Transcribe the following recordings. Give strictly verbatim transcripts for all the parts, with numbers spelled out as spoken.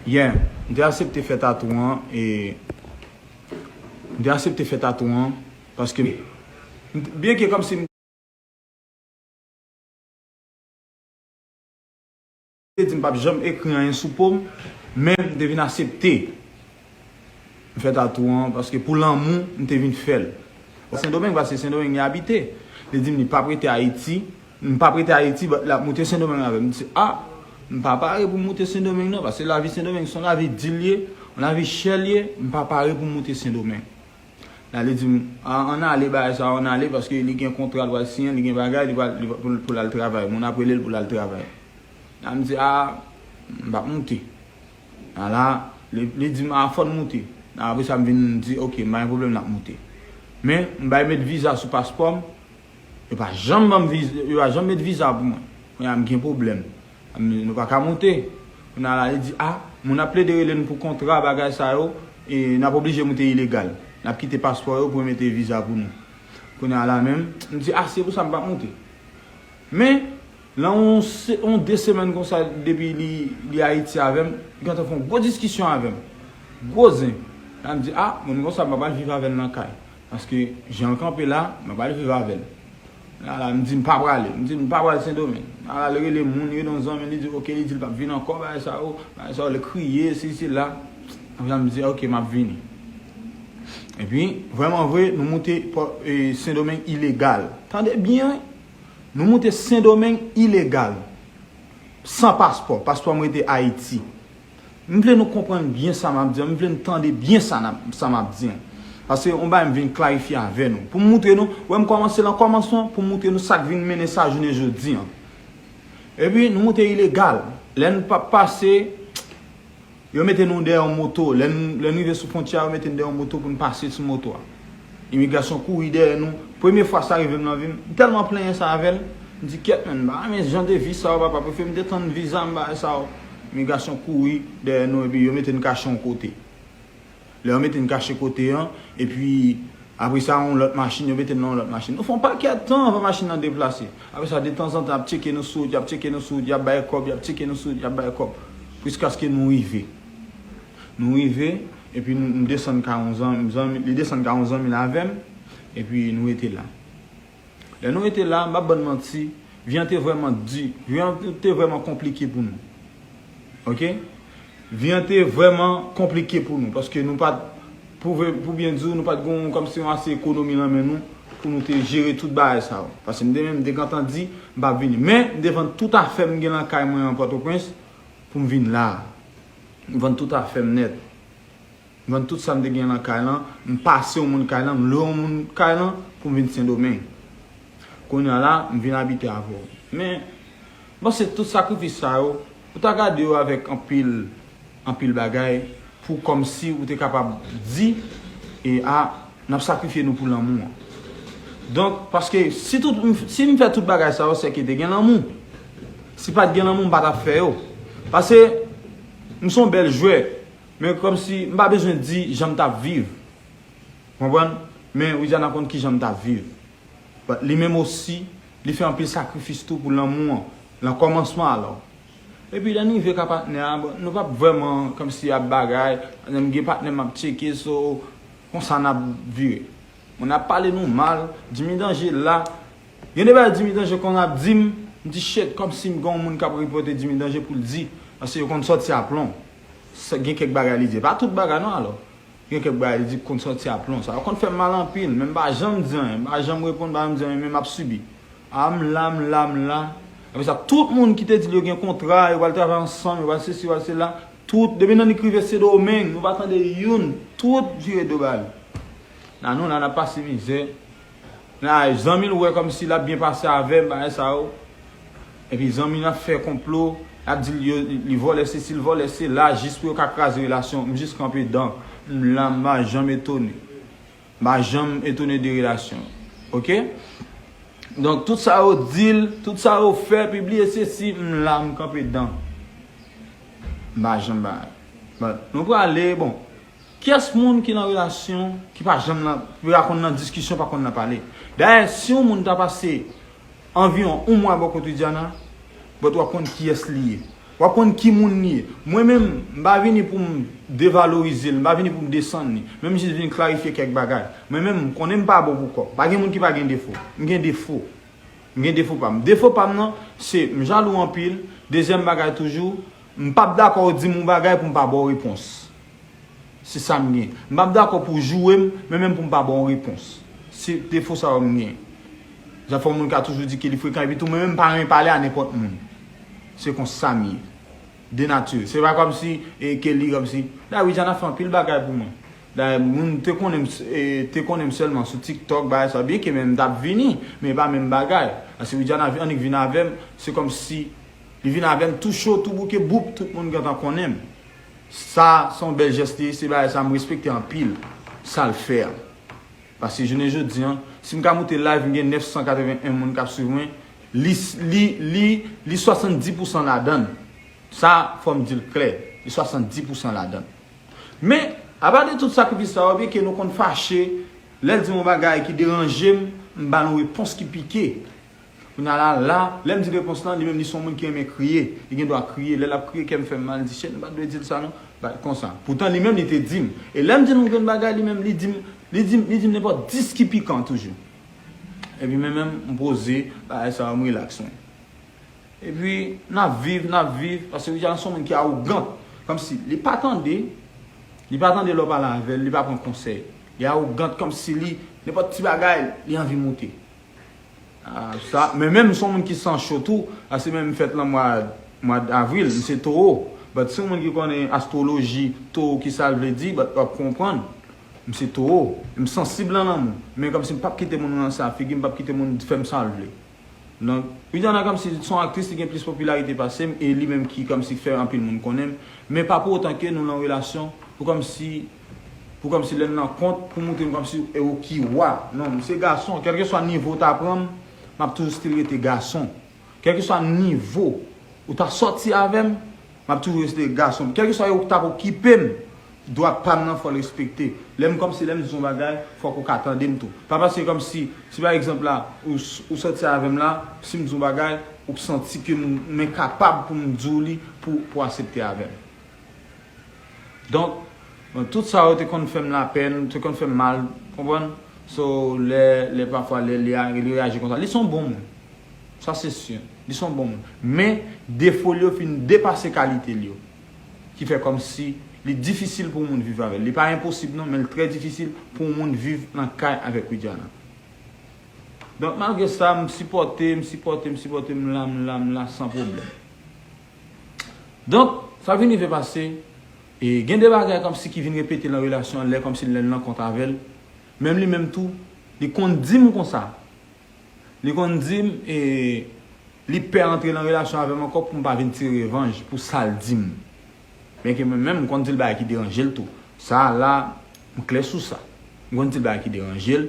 Yeah, m te aksepte fè tatou an, e m te aksepte fè tatou an, paske m t- byen ke kòmsi m te di m p ap janm ekri anyen sou po m, men m te vin aksepte m fè tatou an, paske pou lanmou, m te vin fè l. Sendomeng, paske Sendomeng li abite. Li di m li p ap rete Ayiti, m p ap rete Ayiti, but l ap moute Sendomeng avè m. M di, a, m pa pare pou m moute Sendomeng non, paske lavi Sendomeng se yon lavi di l ye, yon lavi chè l ye, m pa pare pou m moute Sendomeng. La, li di m, a, ann ale, bagay sa, ann ale, paske li gen kontra l pral siyen, li gen bagay, li pral, li, pou, pou l al travay. Moun ap rele l pou l al travay. La, m di, a, m p ap moute. A la, li, li di m, a, fò n moute. La, apre sa, m vin di, oke, m pa gen pwoblèm, n ap moute. Men, m bay met viza sou paspò m, yo pa janm ban m viza, yo pa janm met viza pou mwen. Kounye a, m gen pwoblèm. M, nou pa ka moute. Kounye a la, li di, a, moun ap plede rele n pou kontra, bagay sa yo, e n ap oblije moute ilegal. N ap kite paspò yo pou yo mete viza pou nou. Kounye a la menm, m di, a, se pou sa m p ap moute. Men, nan yon se- yon de semèn konsa, depi li, li Ayiti avè m, li gentan fè yon gwo diskisyon avè m. Gwo zen. La, m di, a, moun konsa, m pa pral viv avè l nan kay. Paske jan l kanpe la, m pa pral viv avè l. La, la, m di, m pa prale. M di, m pa pral Sendomeng. La, la, li rele moun, li rele yon zanmi, li di, oke, li di l p ap vin ankò, bagay sa yo, bagay sa yo, li kriye, sesi, sela. Apre sa, m di, oke, m ap vini. Epi, vrèman vre, nou moute pò- e, Sendomeng ilegal. Tande byen, wi. Nou moute Sendomeng ilegal. San paspò. Paspò m rete Ayiti. M vle nou konprann byen sa m ap di an. M vle n tande byen sa n ap- sa m ap di an. Paske yon bagay m vin klarifye avè nou. Pou m moutre nou, wè m kòmanse nan kòmansman, pou m moutre nou sa k vin mennen sa jounen jodi an. Epi, nou moute ilegal. Lè n p ap pase, yo mete nou dèyè yon moto. Lè n, lè n rive sou fwontyè a, yo mete n dèyè yon moto pou n pase sou moto a. Imigrasyon kouri dèyè nou. Premye fwa sa rive m nan vi m, m tèlman plenyen sa avè l. M di, kèt, menn, m pa renmen jan de vi sa yo, papa, prefere m te tann viza m, bagay sa yo. Imigrasyon kouri dèyè nou, epi yo mete n kache yon kote. Lè yo mete n kache kote an, epi apre sa, yon lòt machin, yo mete n nan yon lòt machin. Nou fè yon pakèt tan anvan machin nan deplase. Apre sa, detanzantan, y ap tcheke nou sou wout, y ap tcheke nou sou wout, y ap bay kòb, y ap tcheke nou sou wout, y ap bay kòb. Jiskaske nou rive. Nou rive, epi nou, m desann ka yon zanmi, zanmi, li desann ka yon zanmi l avè m, epi nou rete la. Lè nou rete la, m p ap bann manti, vi an te vrèman di, vi an te vrèman konplike pou nou. Oke? Vi an te vrèman konplike pou nou, paske nou pa t, pou vre- pou byen di w, nou pa t gen yon- kòmsi yon ase ekonomi nan men nou pou nou te jere tout bagay sa yo. Paske m te menm, m te gentan di, m p ap vini. Men, m te vann tout afè m gen nan kay mwen an Pòtoprens pou m vin la. M vann tout afè m nèt. M vann tout sa m te gen nan kay lan, m pase yon moun kay lan, m lwe yon moun kay lan pou m vin Sendomeng. Kounye a la, m vin abite avè w. Men, m panse tout sakrifis sa yo, ou ta gade yo avèk anpil, anpil bagay, pou kòmsi ou te kapab di, e a, n ap sakrifye nou pou lanmou an. Donk, paske si tout, si m fè tout bagay sa yo, se ke te gen lanmou. Si pa t gen lanmou, m pa t ap fè yo. Paske, m se yon bèl jwè. Men kòmsi m pa bezwen di jan m t ap viv. Konprann? Men Widiana konn kijan m t ap viv. But li menm osi, li fè anpil sakrifis tou pou lanmou an, nan kòmansman alò. Epi lè n rive ka patnè a, bon, nou p ap vrèman kòmsi ap bagay, m gen patnè m ap tcheke, so, konsa n ap vire. Moun ap pale nou mal, Jimmy Danje la. Gen de bagay Jimmy Danje konn ap di m, m di shit, kòmsi m gen yon moun k ap repòte Jimmy Danje pou l di, paske yo konn sòti a plon. Sa, gen kèk bagay li di, pa tout bagay non alò. Gen kèk bagay li di k konn sòti a plon. Sa yo konn fè m mal anpil, men m pa janm di anyen, m pa janm reponn, m pa janm di anyen, men m ap sibi. A, m la, m la, m la. Apre sa, tout moun ki te di l yo gen kontra, yo pral travay ansanm, yo pral sesi, yo pral sela, tout, depi Nonnik rive Sendomeng, nou pa tande youn, tout vire do ba li. La, nou la, n ap pase mizè. La, zanmi l wè kòmsi l ap byen pase avè m, bagay sa yo. Epi zanmi l ap fè konplo, l ap di l yo, li vòlè sesi, l vòlè sela, jis pou yo ka kraze relasyon. M jis kanpe dan. M la, m pa janm etone. M pa janm etone de relasyon. Oke? Donk, tout sa yo di l, tout sa yo fè, pibliye sesi, m la, m kanpe dan. M pa janm bay. But, nou prale, bon. Kiyès moun ki nan relasyon, ki pa janm nan, ki pa konn nan diskisyon, pa konn nan pale? Dayè, si yon moun ta pase anviwon yon mwa bò kote Widiana, but w ap konn kiyès li ye. W ap konn ki moun li ye. Mwen menm, m pa vini pou m devalorize l, m pa vini pou m desann li. Men m jis vin klarifye kèk bagay. Mwen menm, m konnen m pa bon pou kòb. Pa gen moun ki pa gen defo. M gen defo. M gen defo pa m. Defo pa m nan, se m jalou anpil. Dezyèm bagay toujou, m p ap dakò w di m yon bagay pou m pa ba w repons. Se sa m gen. M p ap dakò pou w joure m, men menm pou m pa ba w repons. Se defo sa yo m gen. Jan fò moun ka toujou di ke li frekan, epi tou mwen menm m pa renmen pale a nenpòt moun. Se konsa m ye. De nati. Se pa kòmsi, e, ke li kòmsi. Dayè, Widiana fè anpil bagay pou mwen. Dayè, moun te konnen m, e, te konnen m sèlman sou TikTok, bagay sa, byenke men m t ap vini, men e pa menm bagay. Paske Widiana annik vin avè m, se kòmsi li vin avè m tou cho, tou bouke, boup, tout moun gentan konnen m. Sa, se yon bèl jès li ye, se bagay sa m respekte anpil, sa l fè a. Paske jounen jodi a, si m ka moute live, m gen nèf san katreven en moun k ap swiv mwen, li, li, li, li swasanndis pousan ladan l. Sa, fò m di l klè, li swasanndis pousan ladan l. Men, apa de tout sakrifis sa yo, byenke nou konn fache, lè l di m yon bagay ki deranje m, m ba l yon repons ki pike. Kounye a la, la, lè m di repons lan, li menm li se yon moun ki renmen kriye. Li gen dwa kriye. Lè l ap kriye, kè m fè m mal, li di, "Shit, m pa t dwe di l sa non." Ba, konsa. Poutan li menm li te di m. E lè m di l yon grenn bagay, li menm li di m, li di m, li di m nenpòt dis ki pikan toujou. Epi men menm, m poze, bagay sa yo, m relax mwen. Epi, n ap viv, n ap viv, paske Widiana se yon moun ki awogant. Kòmsi, li pa tande, li pa tande lè w pale avè l, li pa pran konsèy. Li awogant, kòmsi li, nenpòt ti bagay, li anvi moute. Ah, sa, men menm m se yon moun ki san cho tou, paske menm m fèt lan mwa, mwa avril, m se towo. But si yon moun ki konnen astwoloji, towo, ki sa l vle di, but w ap konprann. M se towo. M sansib lan lanmou. Men kòmsi m p ap kite moun ranse a figi m, m p ap kite moun fè m sa l vle. Donk, Widiana kòmsi se yon aktris, li gen plis popilarite pase m, e li menm ki kòmsi fè anpil moun konnen m. Men pa pou otan ke nou lan relasyon, pou kòmsi, pou kòmsi lè n lan kont, pou montre m kòmsi e ou ki wa. Non, m se gason, kèlkeswa nivo w ta pran m, m ap toujou still rete gason. Kèlkeswa nivo ou ta sòti avè m, m ap toujou rete gason. Kèlkeswa e ou k t ap okipe m, dwa pa m nan fò l respekte. Lè m kòmsi, lè m di yon bagay, fòk ou ka tande m tou. Pa paske kòmsi, si pa egzanp la, ou, ou sòti avè m la, si m di yon bagay, ou santi ke m, m enkapab pou m di w li pou, pou w aksepte avè m. Donk, bon, tout sa yo te konn fè m lapèn, te konn fè m mal, konprann? So, lè, lè pafwa, lè li a, li reyaji konsa, li se yon bon moun. Sa se si. Li se yon bon moun. Men, defo l yo fin depase kalite l yo. Ki fè kòmsi li difisil pou yon moun viv avè l. Li pa enposib non, men l trè difisil pou yon moun viv nan kay avèk Widiana. Donk, malgre sa, m sipòte, m sipòte, m sipòte, m la, m la, m la, san pwoblèm. Donk, sa vin rive pase, e gen de bagay kòmsi ki vin repete lan relasyon an, lè kòmsi lè l nan kont avè l. Menm li menm tou, li konn di m konsa. Li konn di m, e, li pè antre lan relasyon avè m ankò pou m pa vin tire revanj pou sa l di m. Byenke mwen menm, m konn di l bagay ki deranje l tou. Sa a la, m klè sou sa. M konn di l bagay ki deranje l,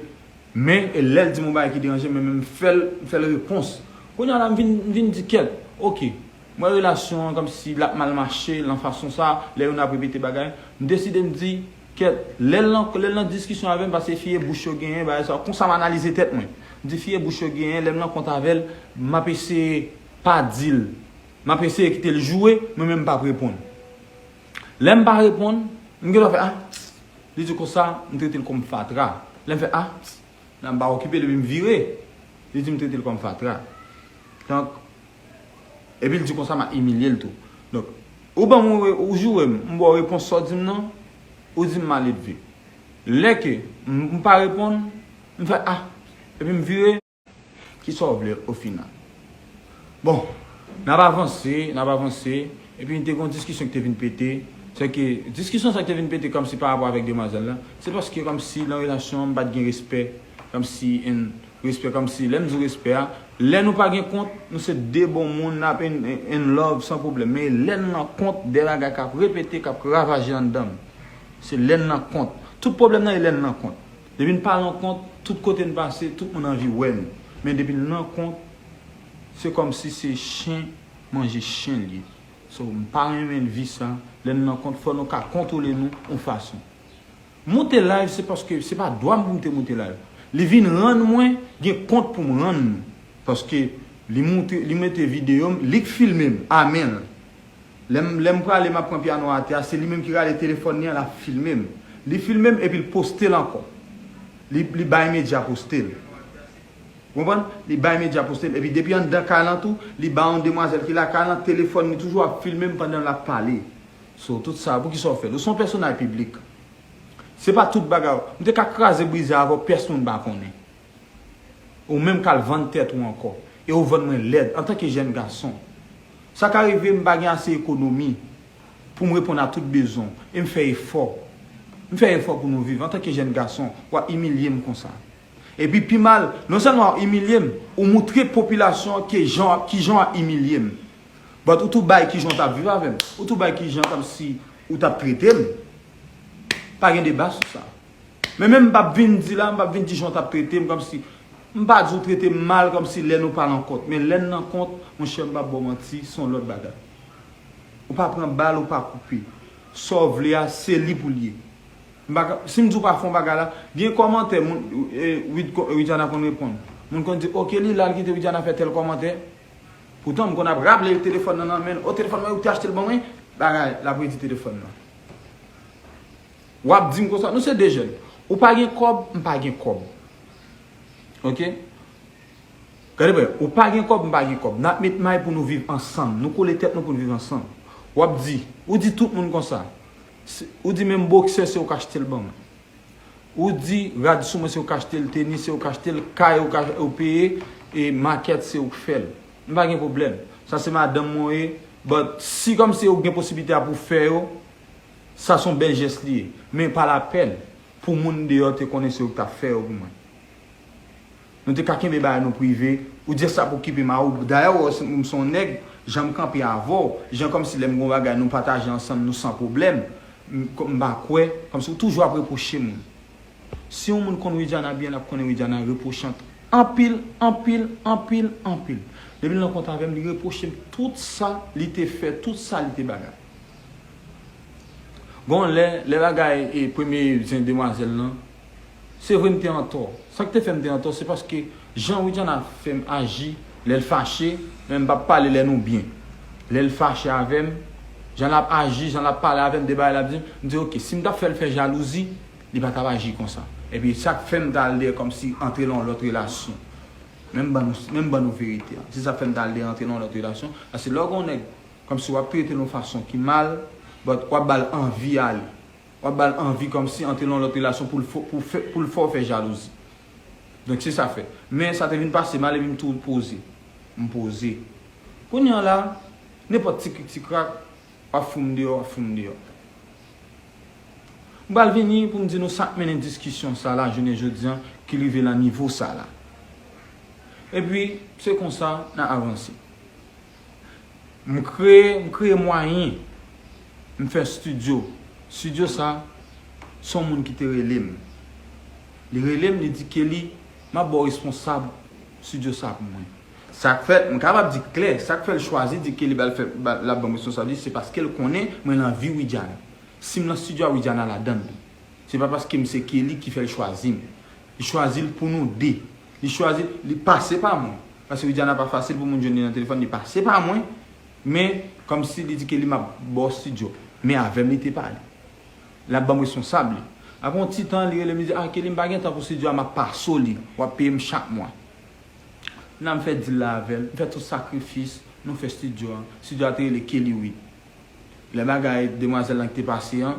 men, e lè l di m yon bagay ki deranje m, men, men m fè l, m fè l repons. Kounye a la, m vin, m vin di, "Kèt, oke." M wè relasyon an kòmsi l ap mal mache, lan fason sa, lè youn ap repete bagay. M deside m di, "Kèt, lè l nan, lè l nan diskisyon avè m, paske fi e bouch yo genyen, bagay sa, konsa m analize tèt mwen." M di, "Fi e bouch yo genyen, lè m nan kont avè l, m ap eseye pa di l. M ap eseye kite l joure, mwen menm m p ap reponn." Lè m pa reponn, m gen dwa fè, "Ah." Li di konsa, m trete l kòm fatra. Lè m fè, "Ah." Nan m pa okipe l, epi m vire. Li di m trete l kòm fatra. Donk, epi l di konsa m ap imilye l tou. Donk, ou ban m, ou joure m, m ba w repons sa w di m nan, ou di m maledve. Lè ke m, m pa reponn, m fè, "Ah," epi m vire. Kisa w vle o final? Bon, n ap avanse, n ap avanse, epi te gen yon diskisyon ki te vin pete. Se ke diskisyon sa ki te vin pete kòmsi pa rapò avèk demwazèl la, se paske kòmsi lan relasyon an m pa t gen respè, kòmsi, en, respè kòmsi, lè m di w respè a, lè nou pa gen kont, nou se de bon moun, n ap en, en, en love san pwoblèm. Men lè n nan kont, de bagay k ap repete, k ap ravaje anndan m. Se lè n nan kont. Tout pwoblèm nan e lè n nan kont. Depi n pa lan kont, tout kote n pase, tout moun anvi wè nou. Men depi n nan kont, se kòmsi se chen manje chen l ye. So, m pa renmen vi sa. Lè n nan kont, fò nou ka kontwole nou yon fason. Moute live, se paske se pa dwa m pou m te moute live. Li vin rann mwen gen kont pou m rann nou. Paske li moute, li mete videyo m, li k filme m, a men l. Lè m, lè m prale, m ap pran pyano atè a, se li menm ki rale telefòn li an, l ap filme m. Li filme m epi l poste l ankò. Li, li bay medya poste l. Ou konprann? Li bay medya poste l. Epi depi anndan kay lan tou, li ba yon demwazèl ki lakay lan telefòn li toujou ap filme m pandan l ap pale. So, tout sa, poukisa w fè l? Ou se yon pèsonaj piblik. Se pa tout bagay. M te ka kraze brize avè w, pèsonn pa konnen. Ou menm k al vann tèt ou ankò. E ou vann mwen lèd, antanke jèn gason. Sa ka rive m pa gen ase ekonomi pou m reponn a tout bezwen w. E m fè efò. M fè efò pou nou viv. Antanke jèn gason, w ap imilye m konsa. Epi pi mal, non sèlman w ap imilye m, ou moutre popilasyon an ke jan, kijan w ap imilye m. But ou tou bay kijan w t ap viv avè m. Ou tou bay kijan kòmsi ou t ap trete m. Pa gen deba sou sa. Men menm m p ap vin di la, m p ap vin di jan w t ap trete m kòmsi. M pa di w trete m mal kòmsi lè nou pa nan kont. Men lè n nan kont, monchè, m p ap ba w manti, se yon lòt bagay. Ou pa pran bal, ou pa koupe. Sa w vle a, se li pou l ye. M pa ka, si m di w pa fè yon bagay la, gen kòmantè, moun, e, Wid-, Widiana konn reponn. Moun konn di, oke, li la, l kite Widiana fè tèl kòmantè. Poutan, m konn ap raple l telefòn nan nan men l. O, telefòn mwen, ou te achte l ban mwen? Bagay, l ap redi telefòn nan. W ap di m konsa, nou se de jèn. Ou pa gen kòb, m pa gen kòb. Oke? Gade byen, ou pa gen kòb, m pa gen kòb. N ap met may pou nou viv ansanm. Nou kole tèt nou pou n viv ansanm. W ap di, ou di tout moun konsa. Se, ou di menm boksè se ou k achte l ban mwen. Ou di rad sou mwen se ou k achte l, tenis se ou k achte l, kay ou ka, ou peye, e makèt se ou k fè l. M pa gen pwoblèm. Sa se madanm mwen ye, but si kòmsi ou gen posiblite a pou fè yo, sa se yon bèl jès li ye. Men pa lapèn pou moun deyò te konnen se ou k t ap fè yo pou mwen. Nou te ka kenbe bagay nou prive. Ou di sa pou okipe m a ou. Dayè, ou wè, m se yon nèg, jan m kanpe avè w, jan kòmsi lè m gen yon bagay, nou pataje ansanm, nou san pwoblèm. M, m pa kwè, kòmsi ou toujou ap repwoche moun. Si yon moun konn Widiana byen, l ap konnen Widiana repwochant anpil, anpil, anpil, anpil. Depi l nan kont avè m, li repwoche m tout sa li te fè, tout sa li te bagay. Gon lè, lè bagay e premye zen demwazèl lan, se vre m te antò. Sa k te fè m te antò, se paske jan Widiana fè m aji lè l fache, men m p ap pale lè nou byen. Lè l fache avè m, jan l ap aji, jan l ap pale avè m, de bagay l ap di m, m di, oke, si m t ap fè l fè jalouzi, li pa t ap aji konsa. Epi sa k fè m t al dèyè kòmsi antre nan yon lòt relasyon. Men m ban nou, men m ban nou verite a. Se sa k fè m t al dèyè antre nan yon lòt relasyon. Paske lè w gen yon nèg, kòmsi w ap trete l yon fason ki mal, but w ap ba l anvi ale. W ap ba l anvi kòmsi antre nan yon lòt relasyon pou l fè, pou fè, pou l fè w fè jalouzi. Donk se sa fè. Men sa te vin pase mal epi m tou poze. M poze. Kounye a la, nenpòt ti krik ti krak, w ap fout m deyò, w ap fout m deyò. M pral vini pou m di nou sa k mennen diskisyon sa la, jounen jodi a, ki rive nan nivo sa la. Epi, se konsa n a avanse. M kreye, m kreye mwayen. M fè estidyo. Estidyo sa, se yon moun ki te rele m. Li rele m, li di, Kelly, m ap ba w responsab estidyo sa pou mwen. Sa k fè, m kapab di klè, sa k fè l chwazi di Kelly ba l fè, ba, l ap ban m responsab li, se paske l konnen mwen nan vi Widiana. Si m nan estidyo a, Widiana ladan l tou. Se pa paske m se Kelly ki fè l chwazi m. Li chwazi l pou nou de. Li chwazi, li pase pa mwen. Paske Widiana pa fasil pou moun jwenn li nan telefòn, li pase pa mwen. Men, kòmsi li di Kelly m ap ba w estidyo. Men avè m li te pale. L ap ban m responsab li. Apre yon ti tan, li rele m, li di, a, Kelly, m pa gen tan pou estidyo a, m ap pase w li. W ap peye m chak mwa. N a m fè dil la avè l, m fè tout sakrifis, nou fè estidyo a. Estidyo a te rele Kelly Wid. Lè bagay demwazèl lan ki te pase an,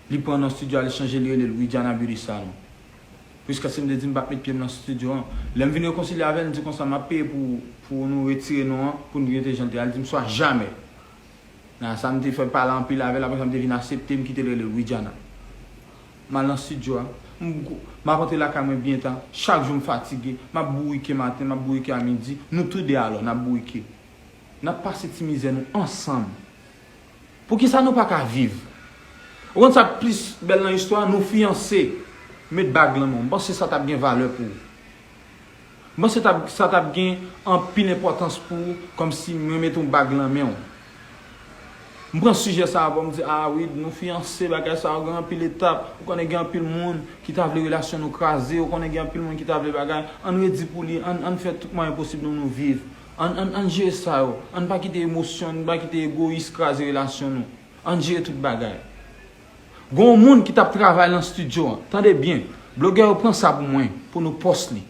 li pran non estidyo a, li chanje, li rele l Widiana Beauty Salon. Jiskaske m te di m p ap met pye m nan estidyo an. Lè m vin rekonsilye avè l, m di konsa, m ap peye pou, pou nou retire non an, pou n rete jan l te ye a. Li di m, swa jamè. Nan sa m te fè pale anpil avè l, apre sa m te vin aksepte, m kite l rele l Widiana. M al nan estidyo a, m, m ap rantre lakay mwen byen ta, chak jou m fatige, m ap bourike maten, m ap bourike a midi, nou tou de alò, n ap bourike. N ap pase ti mizè nou ansanm. Poukisa nou pa ka viv? Ou konn sa k plis bèl nan istwa a? Nou fiyanse, met bag lan men w. M panse sa t ap gen valè pou ou. M panse t ap, sa t ap gen anpil enpòtans pou ou, kòmsi mwen met yon bag lan men w. M pran sijè sa a pou m di, a wi, nou fiyanse, bagay sa yo gen anpil etap. Ou konnen gen anpil moun ki ta vle relasyon nou kraze, ou konnen gen anpil moun ki ta vle bagay. Ann redi pou li, ann, ann fè tout mwayen posib nou, nou viv. Ann, ann, ann jere sa yo. Ann pa kite emosyon, ann pa kite egoyis kraze relasyon nou. Ann jere tout bagay. Gon moun ki t ap travay nan estidyo an. Tande byen. Blogè yo pran sa pou mwen, pou nou pòs li.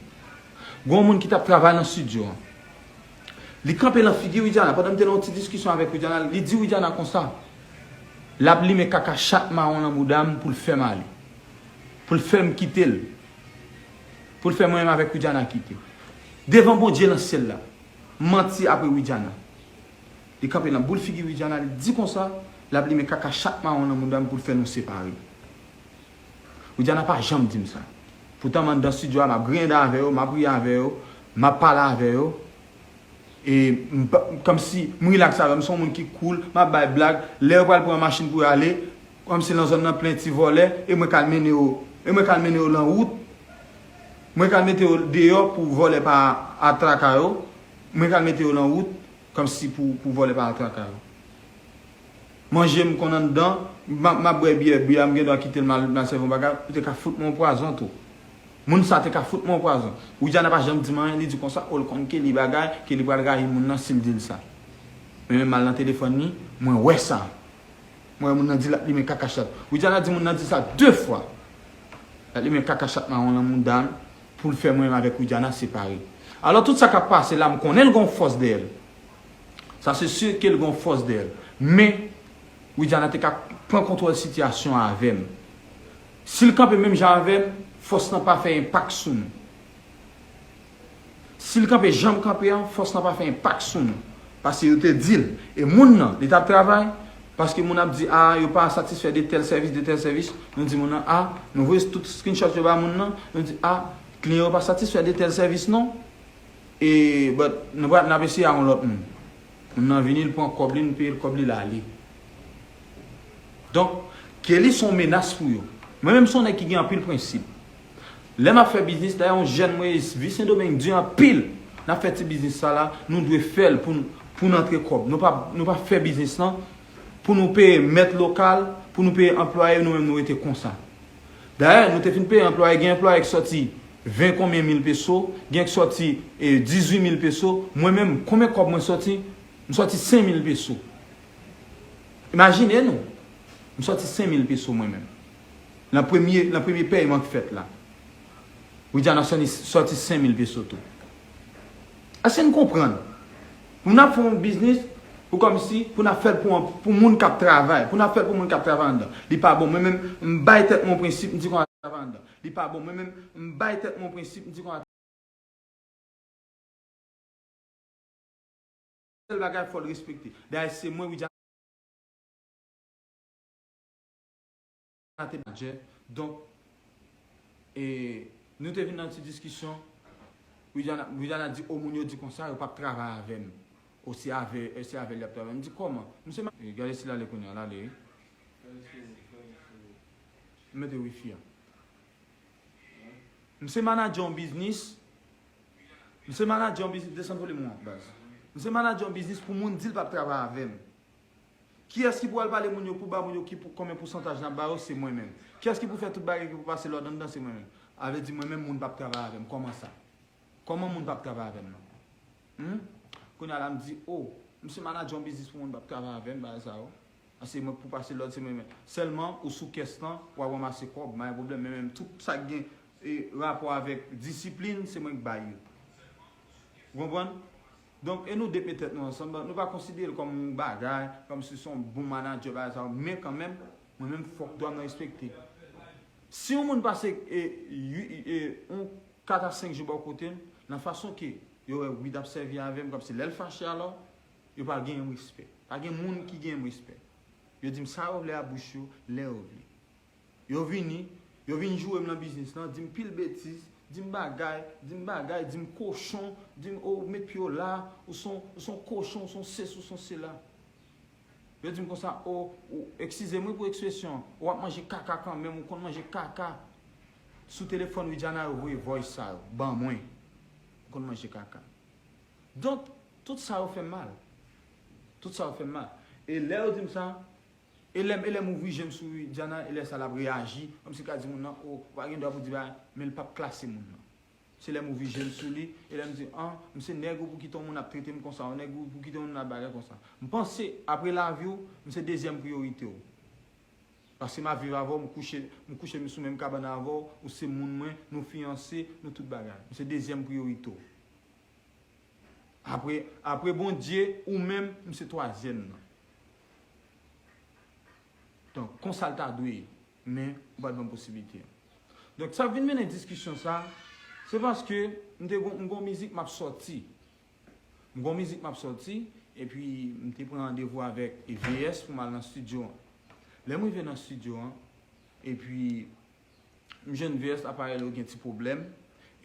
Gon moun ki t ap travay nan estidyo an. Li kanpe nan figi Widiana. Pandan m te nan yon ti diskisyon avèk Widiana, li di Widiana konsa. L ap limen kaka chat mawon nan mouda m pou l fè m ale. Pou l fè m kite l. Pou l fè mwen menm avèk Widiana kite. Devan Bondye nan syèl la. Manti apre Widiana. Li kanpe nan boul figi Widiana, li di konsa, l ap limen kaka chat mawon nan mouda m pou l fè nou separe. Widiana pa janm di m sa. Poutan m anndan estidyo a, m ap griyen dan avè yo, m ap ri avè yo, m ap pale avè yo. E m pa- kòmsi m rilaks avè yo, m se yon moun ki cool, m ap bay blag. Lè yo pral pran machin pou yo ale, kòmsi nan zòn nan plen ti vòlè, e mwen k al mennen yo, e mwen k al mennen yo nan wout. Mwen k al mete yo deyò pou vòlè pa atraka yo. Mwen k al mete yo nan wout, kòmsi pou, pou vòlè pa atraka yo. Manje m konn anndan, m ap, m ap bwè byè, byè a m gen dwa kite l m al, m al sèvi yon bagay, ou te ka fout mwen yon pwazon tou. Moun sa te ka fout mwen yon pwazon. Widiana pa janm di m anyen, li di konsa, o l konn Kelly bagay, Kelly pral rayi moun nan si l di l sa. Men menm m al nan telefòn li, mwen wè sa. Mwen wè moun nan di l ap limen kaka chat. Widiana di moun nan di sa de fwa. L ap limen kaka chat mawon nan mouda m pou l fè mwen menm avèk Widiana separe. Alò tout sa k ap pase la, m konnen l gon fòs dèyè l. Sa se si ke l gon fòs dèyè l. Men, Widiana te ka pran kontwòl sitiyasyon an avè m. Si l kanpe menm jan avè m, fòs lan pa fè enpak sou nou. Si l kanpe jan m kanpe an, fòs lan pa fè enpak sou nou. Paske yo te di l. E moun nan, li t ap travay. Paske moun ap di, a, yo pa satisfè de tèl sèvis, de tèl sèvis. Nou di moun nan, a, nou voye tout screenshot yo ba moun nan. Nou di, a, kliyan yo pa satisfè de tèl sèvis non. E, but, nou pa, n ap eseye a yon lòt moun. Moun nan vini, l pran kòb li, n peye l kòb li, l ale. Donk, Kelly se yon menas pou yo. Mwen menm se yon nèg ki gen anpil prensip. Lè m ap fè biznis, dayè yon jèn mwen, vi Sendomeng di anpil. N ap fè ti biznis sa la, nou dwe fè l pou n, pou n antre kòb. Nou pa, nou pa fè biznis lan pou nou peye mèt lokal, pou nou peye anplwaye, nou menm nou rete konsa. Dayè, nou te fin peye anplwaye, gen anplwaye ki sòti ven konbyen mil peso, gen ki sòti, e, dizuit mil peso. Mwen menm, konbyen kòb mwen sòti? M sòti senk mil peso. Imajine nou, m sòti senk mil peso mwen menm. Nan premye, nan premye pèyman k fèt la. Widiana sòti, sòti senk mil peso tou. Èske n konprann? Pou n ap fè yon biznis, pou kòmsi, pou n ap fè l pou, pou moun k ap travay, pou n ap fè l pou moun k ap travay anndan. Li pa bon. Mwen menm, m bay tèt mwen yon prensip, m di konsa travay anndan. Li pa bon. Mwen menm, m bay tèt mwen yon prensip, m di konsa sèl bagay, fò l respekte. Dayè, se mwen, Widiana te manadjè. Donk, e, nou te vin nan ti diskisyon. Widiana, Widiana di, o, moun yo di konsa, yo p ap travay avè m. O, se avè, e, se avè l y ap travay. M di, kòman? M se ma-, e, gade si l ale kounye a, l ale, wi. M mete wifi a. M se manadjè yon biznis. M se manadjè yon biznis. Desann volim ou an, baz. M se manadjè yon biznis pou moun di l p ap travay avè m. Kiyès ki pou al pale moun yo pou ba moun yo ki pou, konbyen pousantaj n ap ba yo? Se mwen menm. Kiyès ki pou fè tout bagay ki pou pase lòd anndan? Se mwen menm. A vle di mwen menm moun p ap travay avè m. Kòman sa? Kòman moun p ap travay avè m nan? Hmm? Kounye a la m di, o, m se manadjè yon biznis pou moun p ap travay avè m, bagay sa yo. Ase mwen k pou pase lòd, se mwen menm. Sèlman ou sou kès lan, w ap ranmase kòb, pa gen pwoblèm, men menm tout sa k gen, e, rapò avèk disiplin, se mwen k bay yo. Ou konprann? Donk, e nou de k met tèt nou ansanm, nou pa konsidere l kòm yon bagay, kòmsi se yon bon manadjè, bagay sa yo, men kanmenm, mwen menm, fòk dwa m nan respekte. Si yon moun pase, e, ui-, e, yon kat a senk jou bò kote m, nan fason ke yo wè Wid ap sèvi avè m, kòmsi lè l fache alò, yo pa genyen m respè. Pa gen moun ki genyen m respè. Yo di m sa yo vle a bouch yo, lè yo vle. Yo vini, yo vin joure m nan biznis lan, di m pil betiz, di m bagay, di m bagay, di m kochon, di m, o, ou met pye w la, ou se yon, ou se yon kochon, ou se yon sesi, ou se yon sela. Yo di m konsa, o, ou, eskize m wi pou ekspresyon, w ap manje kaka kanmenm, ou konn manje kaka. Sou telefòn Widiana yo voye voice sa yo ban mwen. Ou konn manje kaka. Donk, tout sa yo fè m mal. Tout sa yo fè m mal. E lè yo di m sa, e lè m, e lè m ouvri je m sou Widiana, e lè sa l ap reyaji, kòmsi l ka di moun nan, o, ou pa gen dwa pou di bagay, men l p ap klase moun nan. Se lè m ouvri je m sou li, e lè m di, an, m se nèg ou pou kite yon moun ap trete m konsa, yon nèg ou pou kite yon moun ap bagay konsa. M panse, apre lavi w, m se dezyèm priyorite w. Paske m ap viv avè w, m kouche, m kouche m sou menm kabann avè w, ou se moun mwen, nou fiyanse, nou tout bagay. M se dezyèm priyorite w. Apre, apre Bondye, ou menm, m se twazyèm nan. Donk, konsa l ta dwe ye. Men, ou pa t ban m posiblite an. Donk, sa vin mennen diskisyon sa, se paske m te gon, m gon mizik m ap sòti. M gon mizik m ap sòti, epi m te pran randevou avèk V S pou m al nan estidyo an. Lè m rive nan estidyo an, epi m jwenn V S, aparèy li yo gen ti pwoblèm,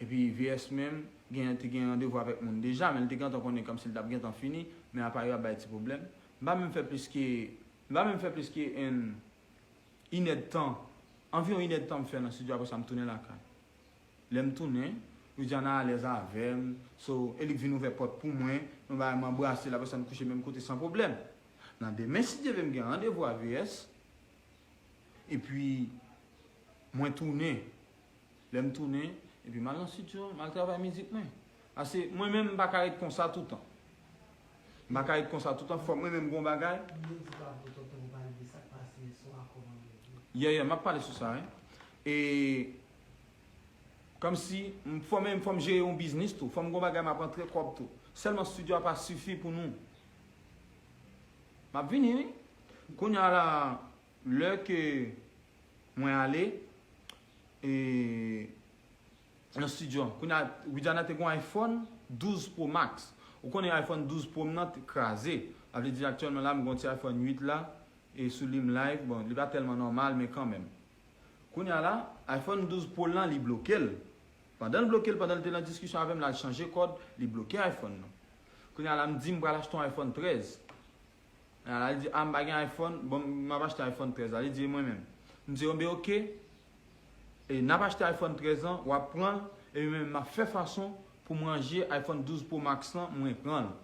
epi V S menm gen, te gen randevou avèk moun deja, men li te gentan konnen kòmsi li t ap gentan fini, men aparèy yo ap bay ti pwoblèm. M pa menm fè plis ke, m pa menm fè plis ke en, inèdtan, anviwon inèdtan m fè nan estidyo, apre sa m tounen lakay. Lè m tounen, Widiana alèz avè m, so, e li k vin ouvè pòt pou mwen, nou bagay m anbrase l, apre sa n kouche menm kote san pwoblèm. Nan demen, si Dye vle, m gen randevou a V S, epi mwen tounen. Lè m tounen, epi m al nan estidyo, m al travay mizik mwen. Paske mwen menm, m pa ka ret konsa toutan. M pa ka ret konsa toutan, fòk mwen menm gon bagay. Mwen di pa pou tonton ou pale de sa k pase sou akò manman yo. Yeah, yeah, m ap pale sou sa, wi. E kòmsi, m, fò menm, fò m jere yon biznis tou. Fò m gon bagay m ap antre kòb tou. Sèlman estidyo a pa sifi pou nou. M ap vini, wi. Kounye a la, lè ke mwen ale, e, nan estidyo an. Kounye a, Widiana te gon iPhone douz Pro Max. Ou konnen iPhone douz Pro m nan te kraze. Sa vle di aktyèlman la, m gon ti iPhone uit la, e sou li m live. Bon, li pa tèlman nòmal, men kanmenm. Kounye a la, iPhone douz Pro lan, li bloke l. Pandan l bloke l, pandan l te nan diskisyon avè m, l al chanje kòd, li bloke iPhone nan. Kounye a la, m di m pral achte yon iPhone trèz. A, la, li di, a, m pa gen iPhone, bon, m ap achte iPhone trèz la. Li di, e mwen menm? M di, bon, ben, oke. E n ap achte iPhone trèz lan, w ap pran l, epi mwen menm, m ap fè fason pou m ranje iPhone douz Pro Max lan, mwen pran l.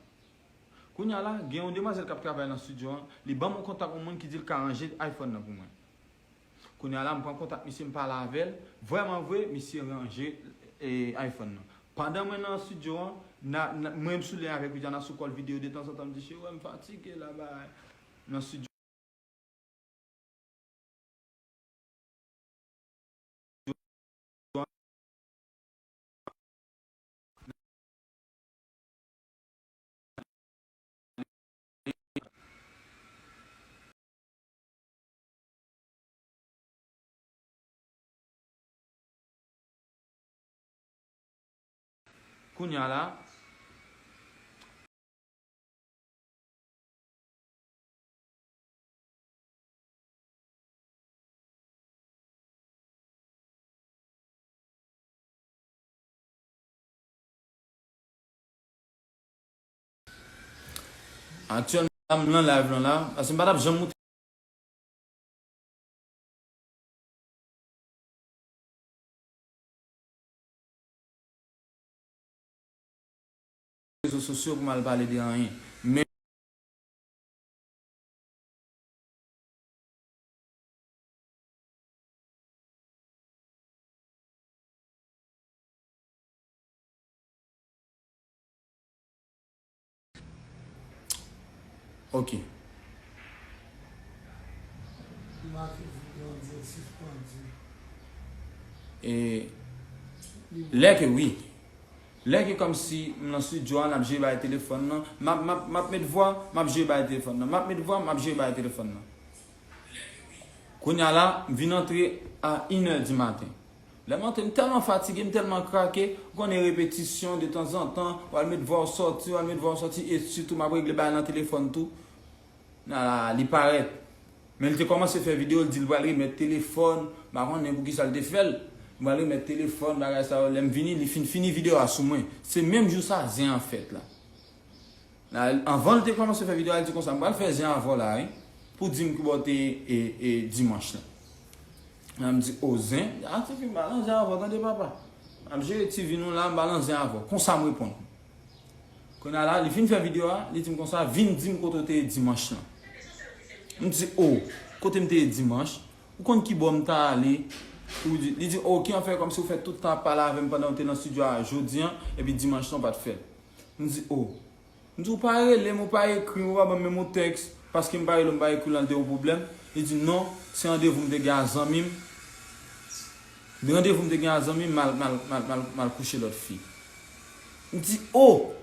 Kounye a la, gen yon demwazèl k ap travay nan estidyo an, li ban m yon kontak yon moun ki di l ka ranje iPhone nan pou mwen. Kounye a la, m pran kontak misye, m pale avè l. Vrèman vre, misye ranje, e, iPhone nan. Pandan mwen nan estidyo an, na, na, mwen m sou liy avèk Widiana sou kòl videyo, detanzantan m di, cheri, wè m fatige la, bay. Nan estidyo Kounye a la, aktyèlman, m nan live lan la, paske m pa t ap janm moute rezo sosyo pou m al pale de anyen. Men Ok. E, lè ke wi. Lè ke kòmsi m nan estidyo a, n ap jere bagay telefòn nan, m ap, m ap, m ap met vwa, m ap jere bagay telefòn nan. M ap met vwa, m ap jere bagay telefòn nan. Kounye a la, m vin antre a inè di maten. Lè m antre, m tèlman fatige, m tèlman krake, ou konnen repetisyon detanzantan, w al met vwa w sòti, w al met vwa w sòti, e sitou m ap regle bagay nan telefòn tou. Nan la, li parèt. Men li te kòmanse fè videyo, li di l pral remèt telefòn, m pa konnen poukisa l te fè l. Li pral remèt telefòn, bagay sa yo. Lè m vini, li fin fini videyo a sou mwen. Se menm jou sa, zen an fèt la. La, anvan l te kòmanse fè videyo a, li di konsa, m pral fè zen avè w la, wi, pou w di m kibò w te ye, e, e, dimanch lan. La, m di, o, zen? A, tifi, m pa nan zen avè w, tande, papa. M ap jere ti vi nou la, m pa nan zen avè w. Konsa m reponn. Kounye a la, li fin fè videyo a, li di m konsa, vin di m kote w te ye dimanch lan. M di, o, kote m te ye dimanch? Ou konn kibò m ta ale? Li di, li di, "Ok, anfen, kòmsi ou fè tout tan ap pale avè m pandan ou te nan estidyo a jodi a, epi dimanch lan ou pa t fè l." M di, "O." M di, "Ou pa rele m, ou pa ekri m, ou pa ban m menm yon tèks, paske m pa rele w, m pa ekri w, lan te yon pwoblèm." Li di, "Non, se randevou m te gen a zanmi m. Randevou m te gen a zanmi m, m al, m al, m al, m al, m al kouche lòt fi." M di, "O!"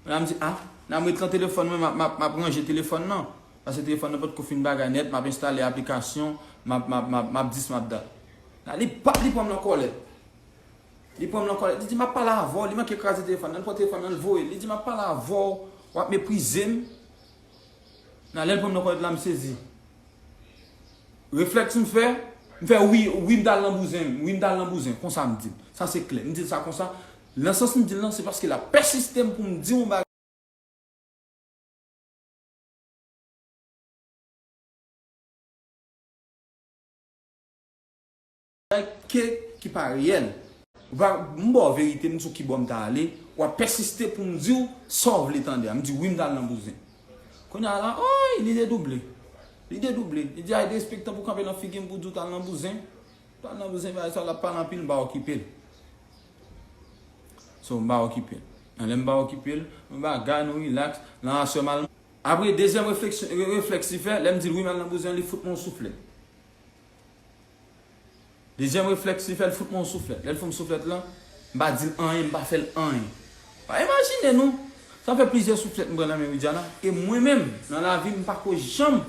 Kounye a m di, "A, nan m ret lan telefòn mwen, m ap, m ap, m ap ranje telefòn nan." Paske telefòn nan potko fin bagay nèt, m ap enstale aplikasyon, m ap, m ap, m ap, m ap dis, m ap dat. Nan li pap, li pran m nan kòlèt. Li pran m nan kòlèt. Li di, "M ap pale avè w." Li manke kraze telefòn nan, li pran telefòn nan, li voye l. Li di, "M ap pale avè w, w ap meprize m." Nan lè l pran m nan kòlèt la, m sezi. Reflèks m fè, m fè, "Wi, wi, m t al nan bouzen, wi, m t al nan bouzen." Konsa m di l. Sa se klè. M di l sa konsa. Nan sans m di l lan, se paske l ap pèsiste m pou m di yon bagay ke, ki pa reyèl. Ou pa, m ba w verite, m di w ki bò m ta ale, w ap pèsiste pou m di w sa w vle tande a. M di, "Wi, m t al nan bouzen." Kounye a la, oy, li dedouble. Li dedouble. Li di, "Ay, derespektan pou kanpe nan figi m pou di w t al nan bouzen." Pral nan bouzen bagay sa, l ap pale anpil, m pa okipe l. So, m pa okipe l. Nan lè m pa okipe l, nou bagay, nou rilaks. Nan aswè m al. Apre, dezyèm refleksyon, re-, reflèks li fè, lè m di l, "Wi, m al nan bouzen," li fout mwen yon souflèt. Dezyèm reflèks li fè, l fout mwen yon souflèt. Lè l fout m souflèt lan, m pa di l anyen, m pa fè l anyen. Pa imajine nou. Sa fè plizyè souflèt m pran nan men Widiana. E mwen menm, nan lavi m, m pa ko janm,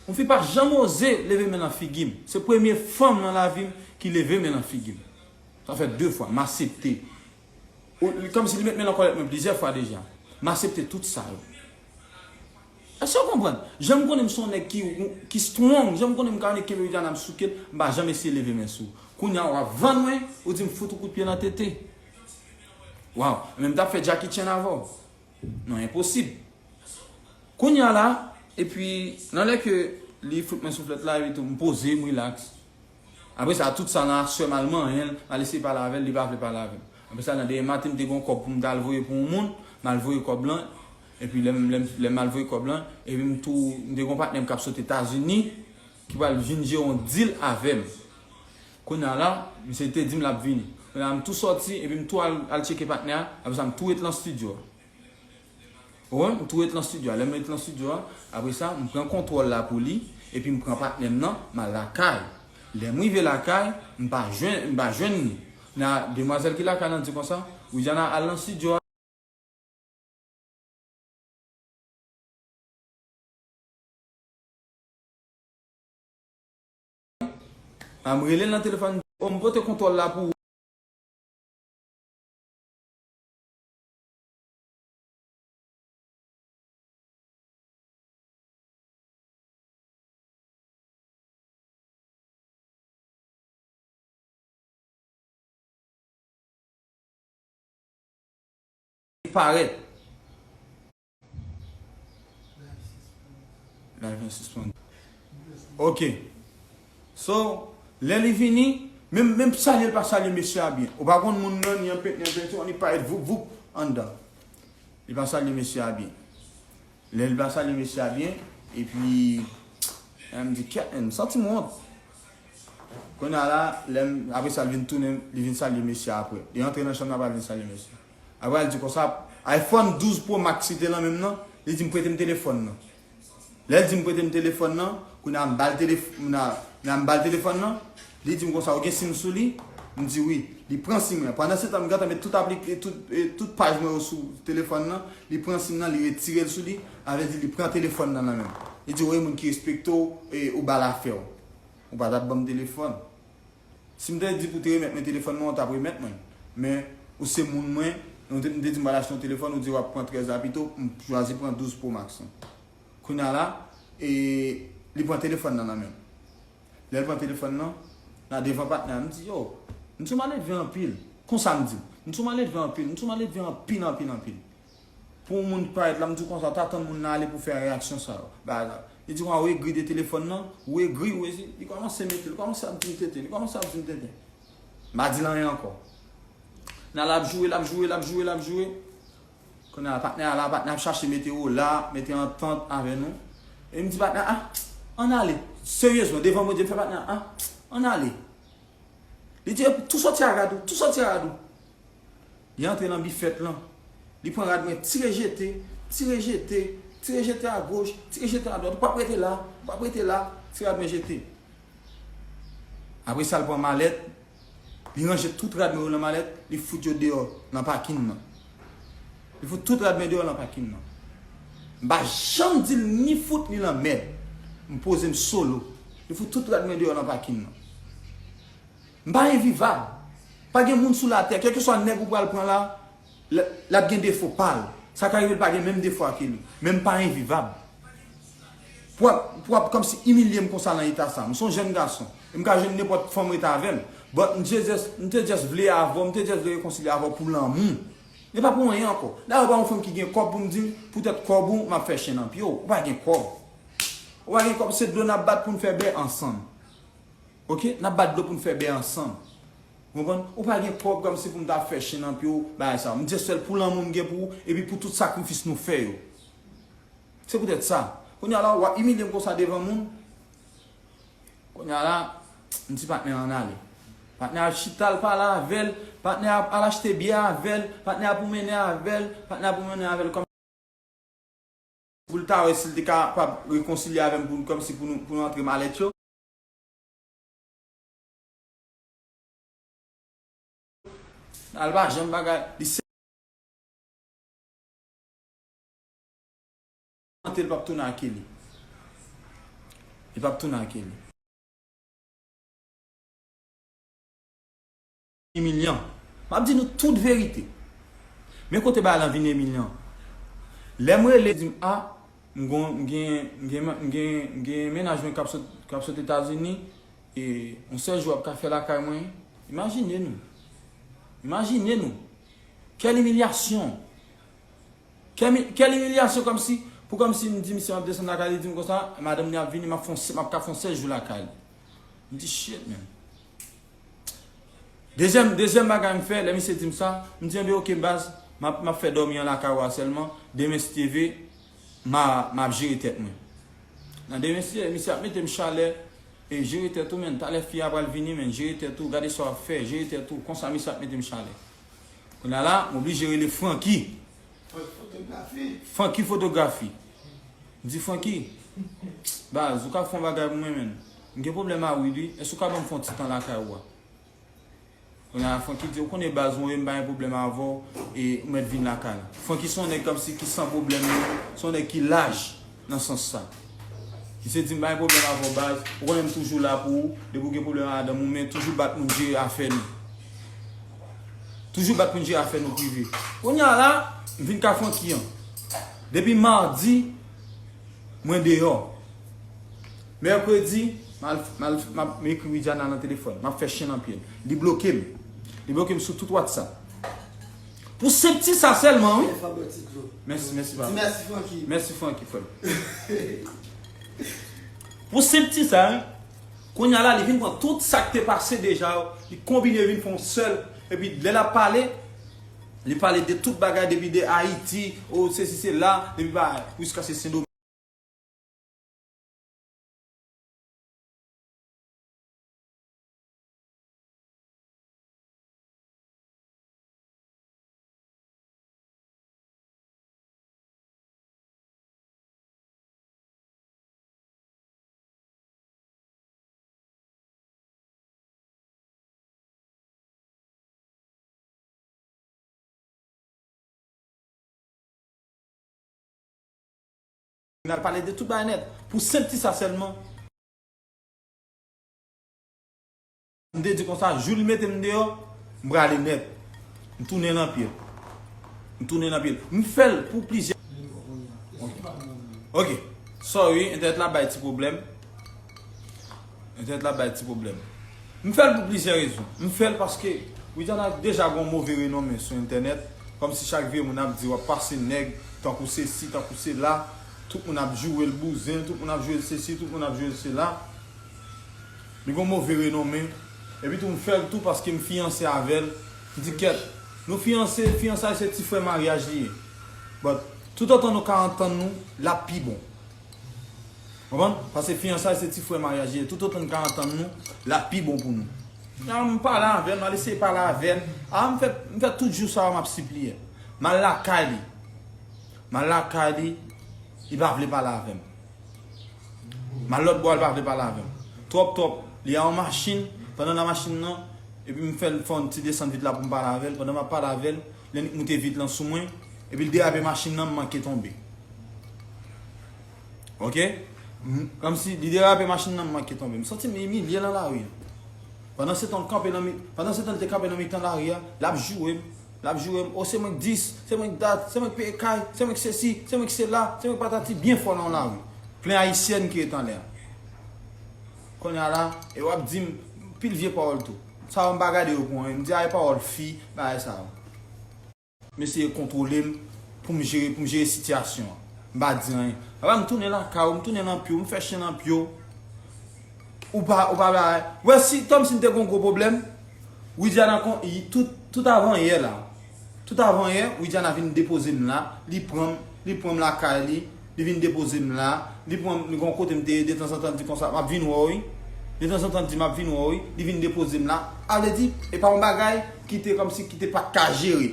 yon fi pa janm oze leve men nan figi m. Se premye fanm nan lavi m ki leve men nan figi m. Sa fè de fwa, m asepte. Ou, kòmsi li met men nan kòlèt mwen plizyè fwa deja. M asepte tout sa yo. Èske w konprann? Jan m konnen m se yon nèg ki, ki strong, jan m konnen m ka annik kenbe Widiana, m souke l, m pa janm eseye leve men sou ou. Kounye a, w ap vann mwen, ou di m fout ou kout pye nan tete. Waw, men m t ap fè Jackie Chan avè w. Non, enposib. Kounye a la, epi, nan lè ke li fout mwen souflèt la, epi tou, m poze, m rilaks. Apre sa, tout sa nan aswè m al manyen l, m al eseye pale avè l, li pa vle pale avè m. Apre sa, nan demen maten, m te gen yon kòb pou m t al voye pou yon moun, m al voye kòb lan, epi lè m, lè m, lè m al voye kòb lan, epi m tou, m te gen yon patnè m k ap sot Etazini, ki pral vin jere yon deal avè m. Kounye a la, misye te di m l ap vini. Kounye a, m tou sòti, epi m tou al, al tcheke patnè a, apre sa, m tou ret lan estidyo a. Ou konprann? M tou ret lan estidyo a. Lè m ret lan estidyo a, apre sa, m pran kontwòl la pou li, epi m pran patnè m nan, m al lakay. Lè m rive lakay, m pa jwenn, m pa jwenn li. Nan demwazèl ki lakay lan di konsa, "Widiana, al lan estidyo a." M rele l nan telefòn, "O, m pote kontwòl la pou ou." Li parèt. Live lan sispann. Ok. So, lè li vini, menm, menm salye l pa salye mesye a byen. Ou pa konn moun nan, ni an pent, ni an penti, annik parèt voup, voup, anndan. Li pa salye mesye a byen. Lè li pa salye mesye a byen, epi, lè m di, "Kèt, men, m santi m wont." Kounye a la, lè m, apre sa, l vin tounen, li vin salye mesye a apre. Li antre nan chanm nan, apre l vin salye mesye. Apre, l di konsa, iPhone douz Pro Max li te lan men m nan, li di m prete m telefòn nan. Lè l di m prete m telefòn nan, kounye a m ba l telef-, m na, m ba l telefòn nan, li di m konsa, "Ou gen sim sou li?" M di, "Wi." Li pran sim mwen. Pandan se tan, m gentan met tout aplik-, tout, e, tout paj mwen yo sou telefòn nan, li pran sim nan, li retire l sou li, sa vle di li pran telefòn nan nan men m. Li di, "Ou e moun ki respekte w, e, ou ba l afè w. Ou pa t ap ban m telefòn." Si m te di pou w te remèt mwen telefòn mwen, ou t ap remèt mwen. Men, ou se moun mwen, ou te, m te di m pral achte yon telefòn, ou di w ap pran trèz la pito, m chwazi pran douz Pro Max lan. Kounye a la, e, li pran telefòn nan nan men m. Lè l pran telefòn nan, la devan patnè a, m di, "Yo, m sou maledve anpil." Konsa m di l. "M sou maledve anpil, m sou maledve anpil, anpil, anpil." Pou yon moun parèt la, m di w konsa, w ta tann moun nan ale pou fè reyaksyon sa yo. Bagay la. Li di, "Wa, ou egri de telefòn nan, ou egri, ou egri." Li kòmanse mete, li kòmanse ap di m tenten, li kòmanse ap di m tenten. M pa di l anyen ankò. Nan l ap joure, l ap joure, l ap joure, l ap joure. Kounye a, patnè a la, patnè a ap chache mete wola, mete antant avè nou. E m di patnè a, "A, ann ale." Seryezman, devan Bondye, m fè patnè a, "A, ann ale." Li di, "Tou soti a rad ou, tou soti a rad ou." Li antre nan bifèt lan. Li pran rad mwen, tire jete, tire jete, tire jete agoch, tire jete adwat. Ou p ap rete la, ou p ap rete la, tire rad mwen jete. Apre sa, l pran malèt, li ranje tout rad mwen yo nan malèt, li fout yo deyò nan pakin nan. Li fout tout rad mwen deyò nan pakin nan. M pa janm di l ni fout ni lanmèd. M poze m solo. Li fout tout rad mwen deyò nan pakin nan. M pa envivab. Pa gen moun sou latè, kèlkeswa nèg ou pral pran la, l, l ap gen defo pa l. Sa ka rive l pa gen menm defo a ke li. Men m pa envivab. Pou w ap, pou w ap kòmsi imilye m konsa nan eta sa. M se yon jèn gason. E m ka jwenn nenpòt fanm rete avè m. But m te just, m te just vle avè w, m te just vle rekonsilye avè w pou lanmou. E pa pou anyen ankò. Dayè, ou pa yon fanm ki gen kòb pou m di m, poutèt kòb ou, m ap fè chen nan pye w. Ou pa gen kòb. Ou pa gen kòb, se dlo n ap bat pou n fè bè ansanm. Oke? N ap bat dlo pou n fè bè ansanm. Ou konprann? Ou pa gen kòb kòmsi pou m ta fè chen nan pye w, bagay sa yo. M just fè l pou lanmou m gen pou ou, epi pou tout sakrifis nou fè yo. Se poutèt sa. Kounye a la, w ap imilye m konsa devan moun. Kounye a la, m di patnè an ale. Patnè a chita, l pale avè l. Patnè a al achte byè avè l. Patnè a pwomennen avè l. Patnè a pwomennen avè l. Pou l ta wè si l te kapab rekonsilye avè m pou, kòmsi pou nou, pou nou antre malèt yo. Al pa janm bagay, li se, li p ap tounen ak Kelly. Li p ap tounen ak Kelly. Imilyan. M ap di nou tout verite. Men kote bagay lan vin imilyan. Lè m rele, di m, a, m gon, m gen, m gen, m gen, m gen mennaj mwen k ap sot, k ap sot Etazini, e yon sèl jou w ap ka fè lakay mwen. Imajine nou. Imajine nou. Kèl imilyasyon. Kèl, kèl imilyasyon kòmsi, pou kòmsi m di misye m ap desann lakay li, di m konsa, madanm li ap vini, m ap fè yon se-, m ap ka fè yon sèl jou lakay li. M di, "Shit, man." Dezyèm, dezyèm bagay m fè, lè misye di m sa, m di, "Enben, oke, baz, m ap, m ap fè dòmi an lakay ou a sèlman, demen si Dye vle, m a, m ap jere tèt mwen." Nan demen si Dye, misye ap mete m chalè, e jere tèt ou, man, talè fi a pral vini, man, jere tèt ou, gade sa w ap fè, jere tèt ou, konsa misye ap mete m chalè. Kounye a la, m oblije rele Francky. Francky Fotografi. Francky Fotografi. M di, "Francky, baz, ou ka fè yon bagay pou mwen, man. M gen pwoblèm a Wid, wi. Èske ou ka ban m fè yon ti tan lakay ou a?" Kounye a, Francky di, "Ou konnen baz mwen, m pa gen pwoblèm avè w, e ou mèt vin lakay la." Francky se yon nèg kòmsi ki san pwoblèm, se yon nèg ki laj nan sans sa. Misye di m, "Pa gen pwoblèm avè w, baz. Ou konnen m toujou la pou ou. Depi w gen pwoblèm a madanm ou, men toujou bat moun jere afè nou. Toujou bat moun jere afè nou prive." Kounye a la, m vin ka Francky an. Depi madi, mwen deyò. Mèkredi, m al, m al, m ap, m ekri Widiana nan telefòn. M ap fè chen nan pye l. Li bloke m. Li bloke m sou tout WhatsApp. Pou senp ti sa sèlman, wi. Fè fab yon ti dlo. Mèsi, mèsi, papa. Di mèsi, Francky. Mèsi, Francky, frè m. Pou senp ti sa, wi. Kounye a la, li vin pran tout sa k te pase deja yo. Li konbine vin fè yon sèl. Epi, lè l ap pale, li pale de tout bagay, depi de Ayiti, o, sesi, sela, depi ba, jiska se Sendomeng. N al pale de tout bagay nèt. Pou senp ti sa sèlman. M te di konsa, jou li mete m deyò, m prale nèt. M tounen nan pye l. M tounen nan pye l. M fè l pou plizyè. Ok. Ok. Sorry, entènèt la bay ti pwoblèm. Entènèt la bay ti pwoblèm. M fè l pou plizyè rezon. M fè l paske Widiana deja gon move renonmen sou entènèt. Kòmsi chak vye moun ap di w ap pase nèg, tankou sesi, tankou sela. Tout moun ap joure l bouzen, tout moun ap joure l sesi, tout moun ap joure l sela. Li gon move renonmen. Epi tou m fè l tou paske m fiyanse avè l. M di kèt, nou fiyanse, fiyansay se ti frè maryaj li ye. But, toutotan nou ka antann nou, l ap pi bon. Konprann? Paske fiyansay se ti frè maryaj li ye. Toutotan n ka antann nou, l ap pi bon pou nou. Nan, m pale avè l, m al eseye pale avè l. A, m fè, m fè tout jou sa yo, m ap sipliye. M al lakay li. M al lakay li, li pa vle pale avè m. M al lòt bò, li pa vle pale avè m. Twòp, twòp. Li a yon machin, pandan nan machin nan, epi m fè l fè yon ti desann vit la pou m pale avè l. Pandan m ap pale avè l, lè Nick moute vit lan sou mwen, epi l derape machin nan, m manke tonbe. Ok? M, kòmsi li derape machin nan, m manke tonbe. M santi m imilye nan lari a. Pandan se tan l kanpe nan mi, pandan se tan l te kanpe nan mitan lari a, l ap joure m, l ap joure m, o se mwen k dis, se mwen k dat, se mwen k peye kay, se mwen k sesi, se mwen k sela, se mwen k patati, byen fò nan lari. Plen ayisyèn ki ret anlè a. Kounye a la, e w ap di m pil vye pawòl tou. Sa yo m pa gade yo pou anyen. M di a e pawòl fi, bagay sa yo. M eseye kontwole m pou m jere, pou m jere sitiyasyon an. M pa di anyen. Apa m tounen lakay ou, m tounen nan pye w, m fè chen nan pye w. Ou pa, ou pa bay. Wè, si, kòmsi m te gen yon gwo pwoblèm, Widiana kon, i- tout, tout avan yè la. Tout avan yè, Widiana vin depoze m la. Li pran m, li pran m lakay li. Li vin depoze m la. Li pran m, li gon kote m te ye, detanzantan l di konsa, "M ap vin wè w, wi." Detanzantan l di, "M ap vin wè w, wi." Li vin depoze m la. A vle di, e pa yon bagay ki te kòmsi ki te pa t ka jere.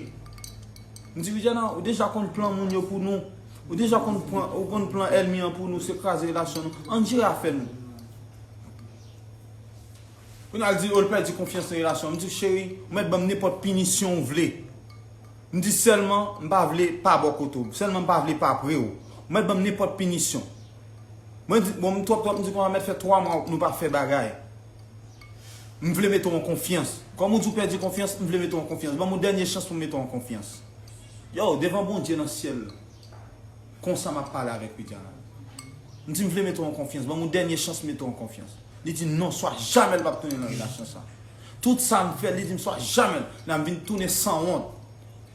M di, "Widiana, ou deja konn plan moun yo pou nou. Ou deja konn pran, ou konn plan ènmi an pou nou, se kraze relasyon nou. Ann jere afè nou." Kounye a l di, o, l pèdi konfyans nan relasyon an. M di, "Cheri, ou mèt ban m nenpòt pinisyon ou vle." M di, "Sèlman, m pa vle pa bò kote w. Sèlman, m pa vle pa pre w. Ou mèt ban m nenpòt pinisyon." Mwen di, "Bon, m twòp twòp," m di, "Konsa mèt fè twa mwa nou pa fè bagay. M vle mete w an konfyans. Kòm ou di w pèdi konfyans, m vle mete w an konfyans. Ban m yon dènye chans pou m mete w an konfyans." Yo, devan Bondye nan syèl la. Konsa m ap pale avèk Widiana. M di, "M vle mete w an konfyans. Ban m yon dènye chans mete w an konfyans." Li di, "Non, swa jamè l p ap tounen nan relasyon sa." Tout sa m fè, li di m, "Swa jamè l." La m vin tounen sanwont.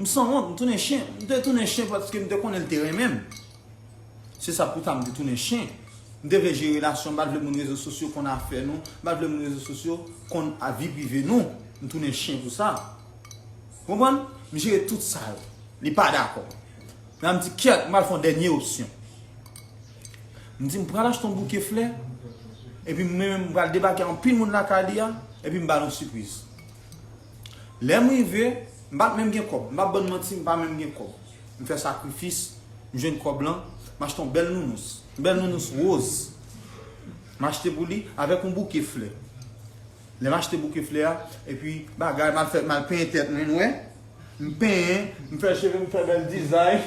M sanwont, m tounen chen. M te tounen chen paske m te konnen l te renmen m. Se sa pou ta m te tounen chen. M te vle jere relasyon, m pa t vle moun rezo sosyo konn afè nou, m pa t vle moun rezo sosyo konn a vi prive nou. M tounen chen pou sa. Konprann? M jere tout sa yo. Li pa dakò. La m di, "Kyèt, m al fè yon dènye opsyon." M di, "M pral achte yon bouke flè, epi mwen menm m pral debake anpil moun lakay li a, epi m ba l yon sipriz." Lè m rive, m pa t menm gen kòb. M pa ban n manti, m pa menm gen kòb. M fè sakrifis, m jwenn kòb lan, m achte yon bèl nounous. Yon bèl nounous woz. M achte pou li avèk yon bouke flè. Lè m achte bouke flè a, epi bagay, m al fè, m al penyen tèt mwen, nou wè? M penyen, m fè cheve, m fè bèl dizay.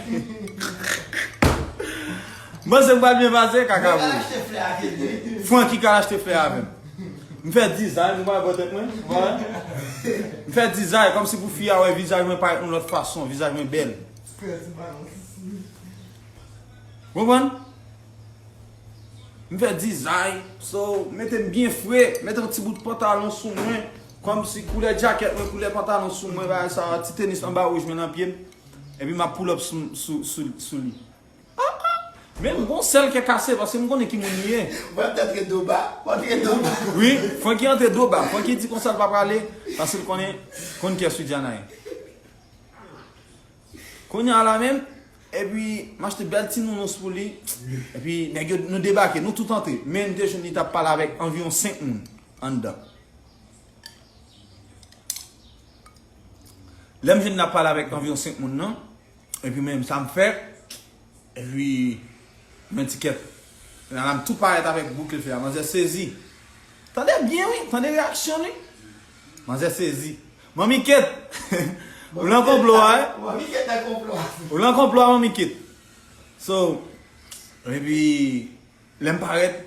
M panse m pral byen pase, kaka pou li. Francky k al achte flè avè m. M fè dizay, nou pa wè bò tèt mwen? M fè dizay, kòmsi pou fi a wè vizaj mwen parèt yon lòt fason, vizaj mwen bèl. Konprann? M fè dizay, so, mete m byen fre, mete yon ti bout pantalon sou mwen, kòmsi koulè djakèt mwen, koulè pantalon sou mwen, bagay sa, ti tenis anba wouj mwen nan pye m, epi m ap pull up sou, sou, sou, sou li. Ah, ah. Men m gon sèl kè kase, paske m konnen ki moun li ye. Mwen antre do ba, mwen antre do ba. Wi, Francky antre do ba. Francky di konsa l pa prale, paske l konnen, konn kiyès Widiana ye. Kounye a la menm, epi m achte bèl ti nounous pou li. Epi nèg yo, nou debake, nou tout antre. Men m te jwenn li t ap pale avèk anviwon senk moun anndan. Lè m jwenn l ap pale avèk anviwon senk moun nan, epi menm sa m fè, epi men tikèt. Nan la m tou parèt avèk bouke flè a. Manzè sezi. Tande byen wi, tande reyaksyon li. Manzè sezi. Manmi Kate, ou lan konplo a, wi? Manmi Kate nan konplo a. Ou lan konplo a, Manmi Kate. So, epi, lè m parèt,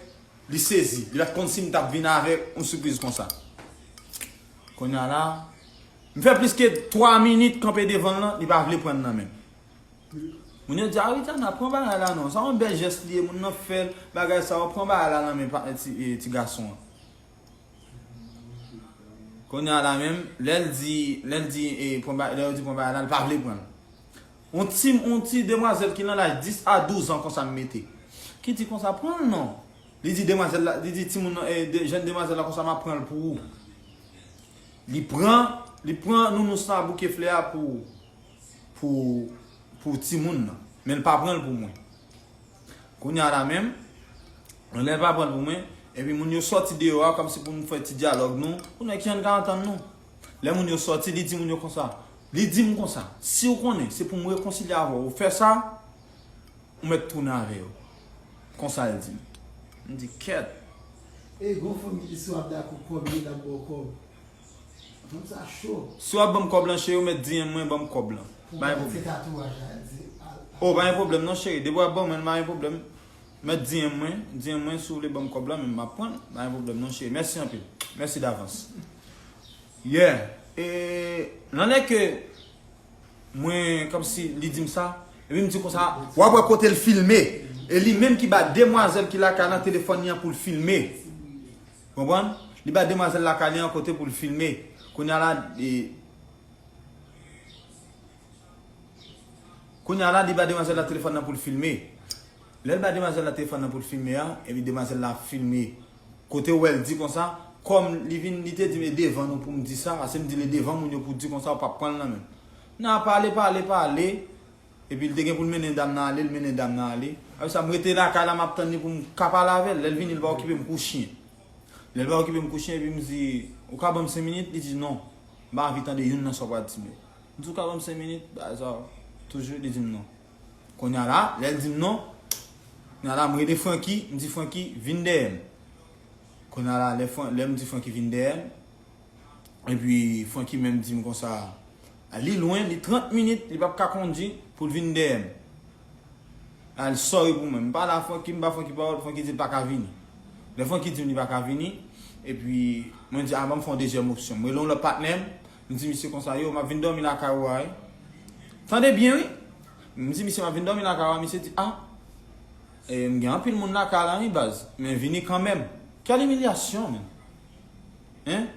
li sezi. Li pa t konn si m t ap vin avèk yon sipriz konsa. Kounye a la, m fè plis ke twa minit kanpe devan l lan, li pa vle pran l nan men m. Moun yo di, "A, Widiana, pran bagay la non. Sa yon bèl jès li ye, moun nan fè l, bagay sa yo, pran bagay la nan men pa, ti, e, ti gason an." Kounye a la menm, lè l di, lè l di, e, pran ba-, lè yo di pran bagay la, l pa vle pran l. On ti, on ti demwazèl ki nan laj dis a douz an konsa m mete. Ki di konsa, "Pran l non." Li di demwazèl la, li di timoun nan, e, de, jèn demwazèl la konsa, "M ap pran l pou ou." Li pran, li pran nounous lan, bouke flè a pou, pou, pou timoun nan. Men l pa pran l pou mwen. Kounye a la menm, lè l pa pran l pou mwen, Epi moun yo sòti deyò a, kòmsi pou nou fè ti dyalòg nou, pou nou wè kijan n ka antann nou. Lè moun yo sòti, li di moun yo konsa, li di m konsa, "Si w konnen se pou m rekonsilye avè w, ou fè sa, ou mèt tounen avè yo." Konsa l di m. M di, "Kèt." E gon fanm ki di si w ap dakò kòb li, l ap ba w kòb. Fanm sa cho. Si w ap ban m kòb lan, cheri, ou mèt di m mwen, ban m kòb lan. Pa gen pwoblèm. Se tatouaj la, di, al, al. Oh, pa gen pwoblèm non, cheri. Depi w ap ban mwen, pa gen pwoblèm. Mèt di m mwen, di m mwen si w vle ban m kòb lan, men m ap pran l. Pa gen pwoblèm non, cheri. Mèsi anpil. Mèsi davans. Yeah. E, nan lè ke mwen, kòmsi, li di m sa, epi m di konsa, w ap wè kote l filme. E li menm ki ba demwazèl ki lakay lan telefòn li an pou l filme. Konprann? Li ba demwazèl lakay li an kote pou l filme. Kounye a la, e, kounye a la, li ba demwazèl la telefòn nan pou l filme. Lè l ba demwazèl la telefòn nan pou l filme a, epi demwazèl la filme. Kote w wè l di konsa, kòm li vin, li te di m e devan nou pou m di sa, paske m di l e devan moun yo pou di konsa, ou p ap pran l nan men m. N a pale, pale, pale. Epi l te gen pou l mennen dam nan ale, l mennen dam nan ale. Apre sa, m rete lakay la, m ap tann li pou m ka pale avè l. Lè l vini, l pa okipe m kou chen. Lè l pa okipe m kou chen, epi m di, "Ou ka ban m senk minit?" Li di, "Non, m pa anvi tande youn nan sa w pral di m yo." M di, "Ou ka ban m senk minit?" Bagay sa, toujou, li di m non. Kounye a la, lè l di m non, kounye a la, m rele Francky, m di, "Francky, vin dèyè m." Kounye a la, lè Fran-, lè m di Francky vin dèyè m, epi Francky menm di m konsa, li lwen, li trant minit, li p ap ka kondui pou l vin dèyè m. Al, sorry pou mwen. M pale a Francky, m ba Francky pawòl, Francky di l pa ka vini. Lè Francky di m li pa ka vini, epi mwen di, "A, ban m fè yon dezyèm opsyon." M rele yon lòt patnè m, m di misye konsa, "Yo, m ap vin dòmi lakay ou a, wi." Tande byen, wi. M di misye, "M ap vin dòmi lakay ou a." Misye di, "A, e, m gen anpil moun lakay la, wi, baz. Men vini kanmenm." Kèl imilyasyon, men. Hein?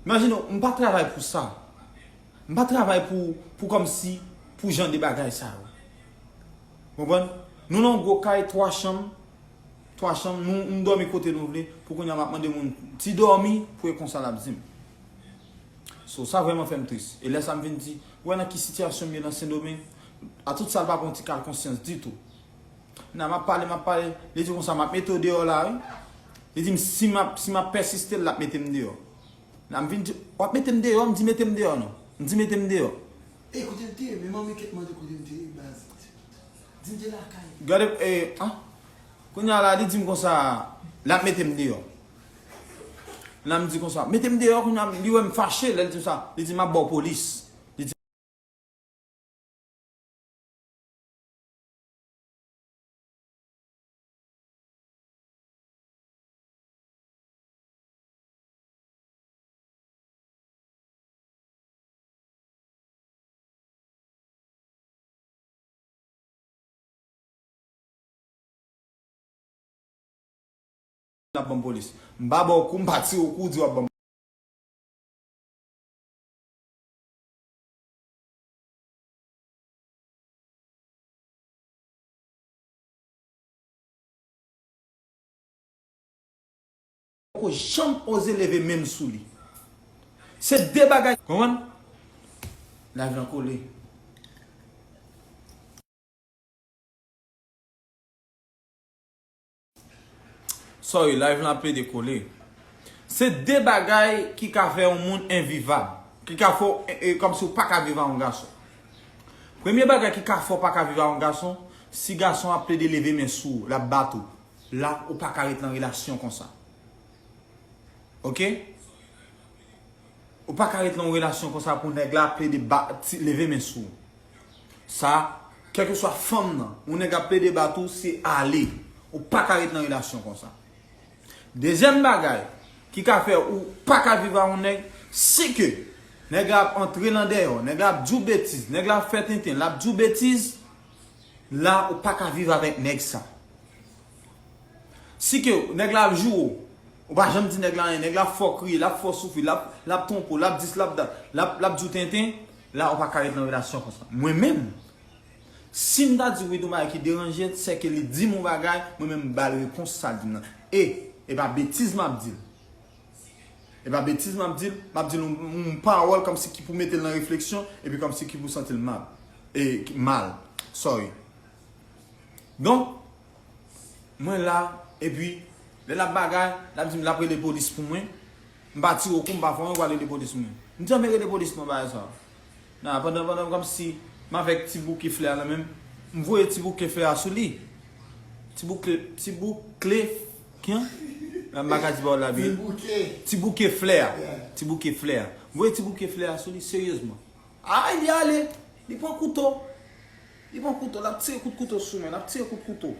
Imajine w, m pa travay pou sa. M pa travay pou, pou kòmsi, pou jan de bagay sa yo. Konprann? Nou nan yon gwo kay, twa chanm, twa chanm, nou, nou dòmi kote nou vle, pou kounye a m ap mande moun ti dòmi, pou e konsa l ap di m. So, sa vrèman fè m tris. E lè sa m vin di, ou wè nan ki sitiyasyon m ye nan Sendomeng, a tout sa l pa pran yon ti kal konsyans ditou. Nan m ap pale, m ap pale, li di konsa, "M ap mete w deyò la, wi." Li di m, "Si m ap, si m ap pèsiste, l ap mete m deyò." Nan m vin di, "W ap mete m deyò?" M di, "Mete m deyò non." M di, "Mete m deyò." E kote l te ye? Men manmi kèt mande kote l te ye, baz. Di m te lakay. Gade, e, an? Kounye a la, li di m konsa, l ap mete m deyò. Nan m di konsa, "Mete m deyò," kounye a, li wè m fache, lè l di m sa, li di, "M ap ba w polis." Li di, N ap ban m polis. M pa ba w kou, m pa tire w kou, w di w ap ban m. Poko janm oze leve men m sou li. Se de bagay. Konprann? Live lan kole. Sorry, live lan ap plede kole. Se de bagay ki ka fè yon moun envivab, ki ka fè w, e, e, kòmsi w pa ka viv a yon gason. Premye bagay ki ka fè w pa ka viv a yon gason, si gason ap plede leve men sou ou, l ap bat ou, la, ou pa ka ret nan relasyon konsa. Oke? Ou pa ka ret nan yon relasyon konsa pou nèg la plede ba-, ti-, leve men sou ou. Sa, kèlkeswa fanm nan, yon nèg ap plede bat ou, se ale. Ou pa ka ret nan relasyon konsa. Dezyèm bagay ki ka fè ou pa ka viv a yon nèg, se ke nèg la ap antre nan dèyè w, nèg la ap di w betiz, nèg la ap fè tenten, l ap di w betiz, la, ou pa ka viv avèk nèg sa. Si ke nèg la ap joure w, ou pa janm di nèg la anyen, nèg la ap fè w kriye, l ap fè w soufri, l ap, l ap twonpe w, l ap dis, l ap dat, l ap, l ap di w tenten, la ou pa ka ret nan relasyon konsa. Mwen menm, si m ta di w wi, yon bagay ki deranje l, sèke li di m yon bagay, mwen menm m ba l repons sa l di m nan. E, e pa betiz m ap di l. E pa betiz m ap di l, m ap di l yon, yon pawòl kòmsi ki pou mete l nan refleksyon, epi kòmsi ki pou santi l mal. E, mal. Sorry. Donk, mwen la, epi, Lè l ap bagay, l ap di m l ap rele polis pou mwen. M pa tire w kou, m pa fè anyen, w al rele polis pou mwen. M di, "Anben rele polis nan bagay sa a." Nan, pandan, pandan kòmsi m avèk ti bouke flè a nan men m, m voye ti bouke flè a sou li. Ti bouke, ti bouke, kyan? Nan m pa ka di pawòl la byen. Ti bouke. Ti bouke flè a. Yeah. Ti bouke flè a. M voye ti bouke flè a sou li, seryezman. Ay, li ale. Li pran kouto. Li pran kouto, l ap tire kout kouto sou mwen, l ap tire kout kouto.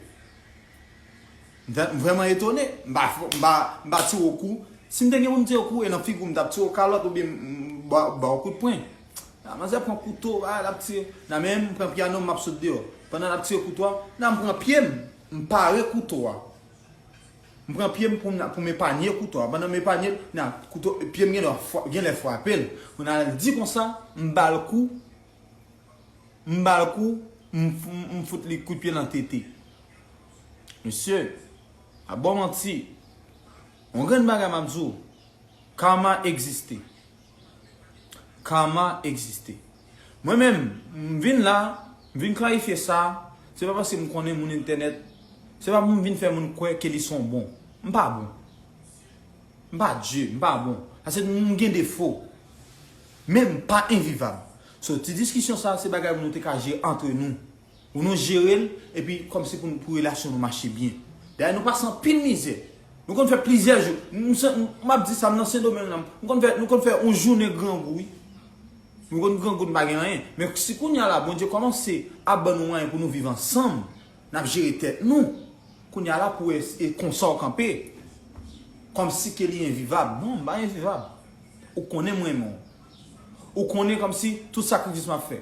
M vrèman etone. M pa, m pa, m pa tire w kou. Si m te gen pou m tire w kou, e nan figi w m t ap tire w kalòt oubyen m ba w kout pwen. Manzè pran kouto, l ap tire. Nan men m, m pran pyano, m ap sot deyò. Pandan l ap tire kouto a, nan m pran pye m, m pare kouto a. M pran pye m pou m, pou m epanye kouto a. Pandan m epanye l, nan kouto, pye m genlè, genlè frape l. Kounye a l di konsa, m ba l kou, m ba l kou, m, m, m fout li kout pye nan tete. Mesye, a ba w manti. Yon grenn bagay m ap di w, karma egziste. Karma egziste. Mwen menm, m vin la, m vin klarifye sa, se pa paske m konnen moun entènèt, se pa pou m vin fè moun kwè ke li se yon bon. M pa bon. M pa Dye, m pa bon. Paske m gen defo. Men m pa envivab. So, ti diskisyon sa, se bagay pou nou te ka jere antre nou. Pou nou jere l, epi kòmsi pou, pou relasyon nou mache byen. Dayè, nou pase anpil mizè. Nou konn fè plizyè jou. M, m, m ap di sa, m nan Sendomeng la. M konn fè, nou konn fè yon jounen grangou, wi. Nou konn grangou, nou pa gen anyen. Men si kounye a la, Bondye kòmanse ap ban nou mwayen pou nou viv ansanm, n ap jere tèt nou. Kounye a la, pou e, e konsa w kanpe. Kòmsi ke li envivab. Non, m pa envivab. Ou konnen m renmen w. Ou konnen kòmsi tout sakrifis m ap fè.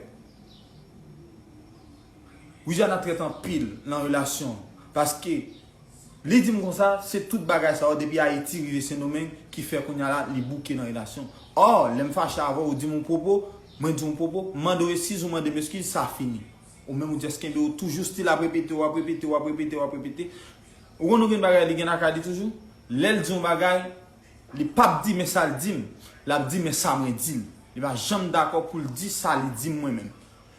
Widiana trèt anpil nan relasyon. Paske li di m konsa, se tout bagay sa yo depi Ayiti rive Sendomeng ki fè kounye a la li bouke nan relasyon. Ò, lè m fache avè w, ou di m yon pwopo, mwen di w yon pwopo, m mande w eskiz, ou mande m eskiz, sa fini. Ou menm ou just kenbe, ou toujou still ap repete, w ap repete, w ap repete, w ap repete. Ou konn ou gen bagay li gen nan ka li toujou? Lè l di yon bagay, li p ap di men sa l di m, l ap di men sa mwen di l. Li pa janm dakò pou l di sa li di m mwen menm.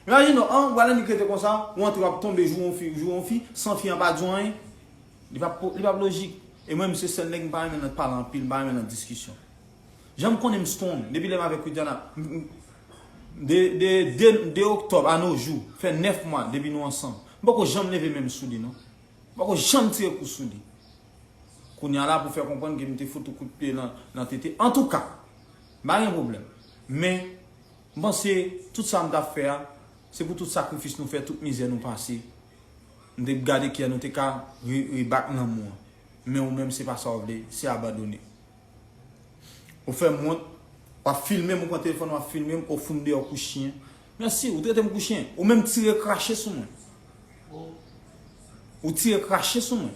Imajine w, an, w al annik rete konsa, ou antre w ap tonbe joure yon fi, joure yon fi, san fi an pa di w anyen. Li p ap, li p ap lojik. E mwen, m se sèl nèg m pa renmen nan pale anpil, m pa renmen nan diskisyon. Jan m konnen m strong, depi lè m avèk Widiana, m, m, de, de, de, de oktòb a no jou, fè nèf mwa depi nou ansanm. M poko janm leve men m sou li, non. M poko janm tire kou sou li. Kounye a la pou fè konprann ke m te fout ou kout pye nan, nan tete. Antouka, m pa gen pwoblèm. Men, m panse tout sa m t ap fè a, se pou tout sakrifis nou fè, tout mizè nou pase. M te gade kiyè nou te ka re, rebak lanmou an. Men ou menm, se pa sa w vle, se abandone. Ou fè m wont, w ap filme m, ou pran telefòn, w ap filme m, ou fout m deyò kou chen. Mèsi, ou trete m kou chen. Ou menm tire krache sou mwen. Ou tire krache sou mwen.